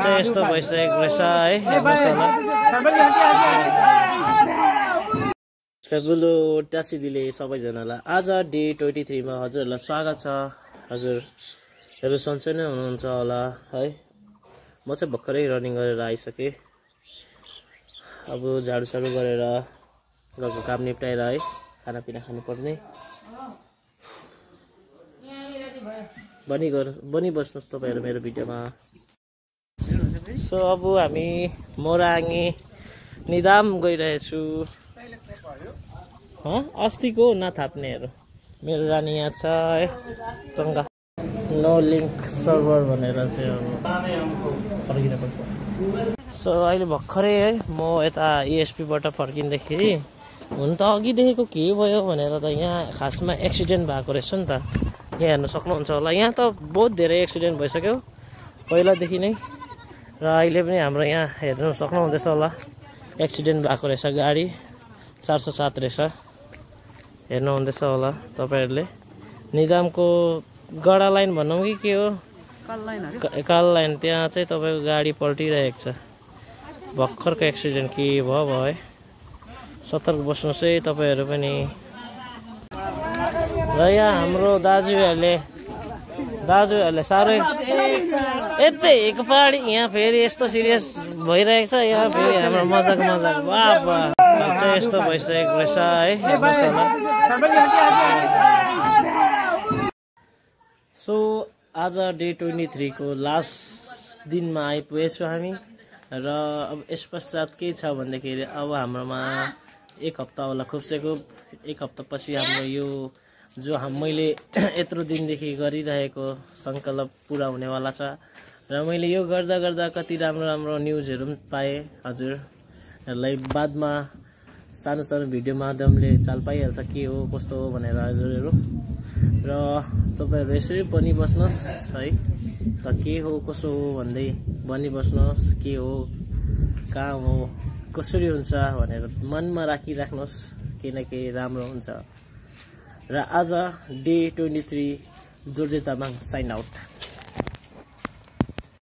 चाहिँ यस्तो भइसकेको रहेछ है बुलु ट्यासी दिले सबैजनालाई आज डे 23 मा हजुरहरूलाई स्वागत छ। हजुरहरू सन्चै नै हुनुहुन्छ होला है। म चाहिँ भर्खरै रनिङ गरेर आइसकेँ। अब झाडु साडु गरेर घरको काम निपटाएर है खानापिना खानुपर्ने। बनी बस्नुहोस् तपाईँहरू मेरो भिडियोमा। सो अब हामी मोराङ्गी निदाम गइरहेछु। अस्तिको नथाप्नेहरू मेरो रानी यहाँ छ है चङ्गा। नो लिङ्क सर्भर भनेर चाहिँ अब फर्किनुपर्छ। सो अहिले भर्खरै है म यता ESP बाट फर्किँदाखेरि हुन त अघिदेखिको के भयो भनेर त यहाँ खासमा एक्सिडेन्ट भएको रहेछ नि त। यहाँ हेर्न सक्नुहुन्छ होला, यहाँ त बहुत धेरै एक्सिडेन्ट भइसक्यो पहिलादेखि नै र अहिले पनि हाम्रो यहाँ हेर्न सक्नुहुँदैछ होला एक्सिडेन्ट भएको रहेछ। गाडी 407 रहेछ, हेर्नुहुँदैछ होला तपाईँहरूले। निदामको गडा लाइन भनौँ कि के हो, काल लाइन, त्यहाँ चाहिँ तपाईँको गाडी पल्टिरहेको छ। भर्खरको एक्सिडेन्ट के भयो है। सतर्क बस्नुहोस् है तपाईँहरू पनि। र यहाँ हाम्रो दाजुहरूले साह्रै यतै एकपाडी यहाँ फेरि यस्तो सिरियस भइरहेको छ। यहाँ फेरि हाम्रो मजाक बाबा चाहिँ यस्तो भइसकेको रहेछ है। सो आज डे 23 को लास्ट दिनमा आइपुगेछु हामी। र अब यस पश्चात के छ भन्दाखेरि अब हाम्रोमा एक हप्ता होला खुब्सेको। एक हप्तापछि हाम्रो यो जो मैले यत्रो दिनदेखि गरिरहेको सङ्कल्प पुरा हुनेवाला छ। र मैले यो गर्दा गर्दा कति राम्रो न्युजहरू पनि पाएँ। हजुरहरूलाई बादमा सानो भिडियो माध्यमले चाल पाइहाल्छ के हो कस्तो हो भनेर हजुरहरू। र तपाईँहरू यसरी बनिबस्नुहोस् है त, के हो कसो हो भन्दै बनिबस्नुहोस्। के हो कहाँ हो कसरी हुन्छ भनेर मनमा राखिराख्नुहोस्, केही न केही राम्रो हुन्छ। र आज डे 23 दुर्जे तामाङ साइन आउट।